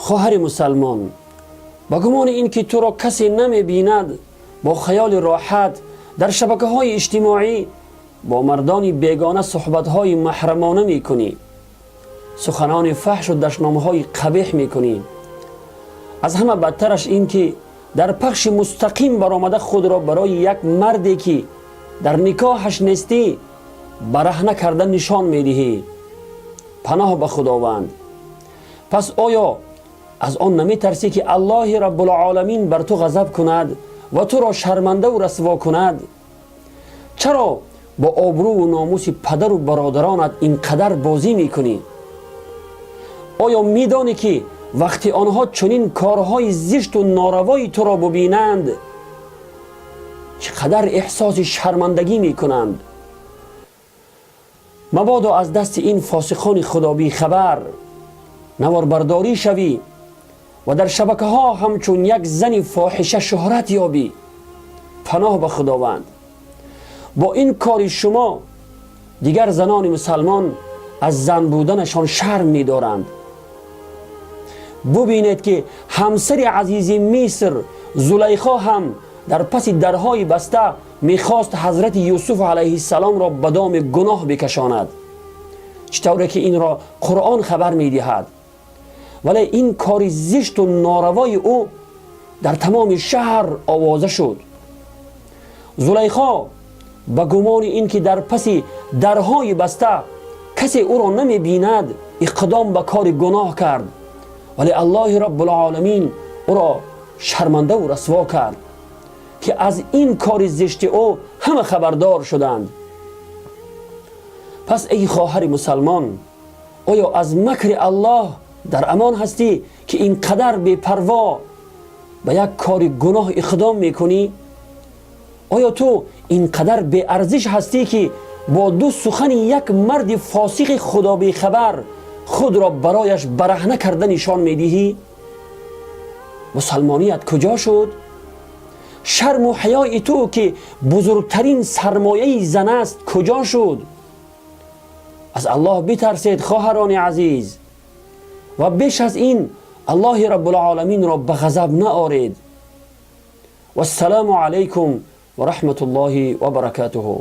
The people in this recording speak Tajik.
Хоҳари мусалмон, ба гумони ин ки туро касе намебинад, бо хаёли роҳат дар шабакаҳои иҷтимоӣ бо мардони бегона суҳбатҳои маҳрамона мекунӣ, суханони фаҳшу дашномҳои қабеҳ мекунӣ. Аз ҳама бадтараш ин ки дар пахши мустақим баромада худро барои як марде, ки дар никоҳаш нестӣ, бараҳна карда нишон медиҳӣ. Паноҳ ба Худованд! Пас оё аз он наметарсӣ, ки Аллоҳи Раббулоламин бар ту ғазаб кунад ва туро шармандаву расво кунад? Чаро бо обрӯву номуси падару бародаронат ин қадар бозӣ мекунӣ? Оё медонӣ, ки вақте онҳо чунин корҳои зишту норавои туро бубинанд, чӣ қадар эҳсоси шармандагӣ мекунанд? Мабодо аз дасти ин фосиқони худобихабар наворбардорӣ шавӣ ва дар шабакаҳо ҳамчун як зани фоҳиша шӯҳрат ёбӣ. Паноҳ ба Худованд! Бо ин кори шумо дигар занони мусалмон аз зан буданашон шарм медоранд. Бубинед, ки ҳамсари азизи Миср Зулайхо ҳам дар паси дарҳои баста мехост ҳазрати Юсуф алайҳиссаломро ба доми гуноҳ бикашонад, чӣ тавре ки инро Қуръон хабар медиҳад. Вале ин кори зишту норавои ӯ дар тамоми шаҳр овоза шуд. Зулайхо ба гумони ин ки дар паси дарҳои баста касе ӯро намебинад, иқдом ба кори гуноҳ кард, вале Аллоҳи Раббулоламин ӯро шармандаву расво кард, ки аз ин кори зишти ӯ ҳама хабардор шуданд. Пас эй хоҳари мусалмон, оё аз макри Аллоҳ дар амон ҳастӣ, ки ин қадар бепарво ба як кори гуноҳ иқдом мекунӣ? Оё ту ин қадар беарзиш ҳастӣ, ки бо ду сухани як марди фосиқи худобехабар худро барояш бараҳна карда нишон медиҳӣ? Мусалмоният куҷо шуд? Шарму ҳаёи ту, ки бузургтарин сармояи зан аст, куҷо шуд? Аз Аллоҳ битарсед, хоҳарони азиз, ва беш аз ин Аллоҳи Раббулоламинро ба ғазаб наоред. Вассалому алайкум ва раҳматуллоҳи ва баракатуҳу.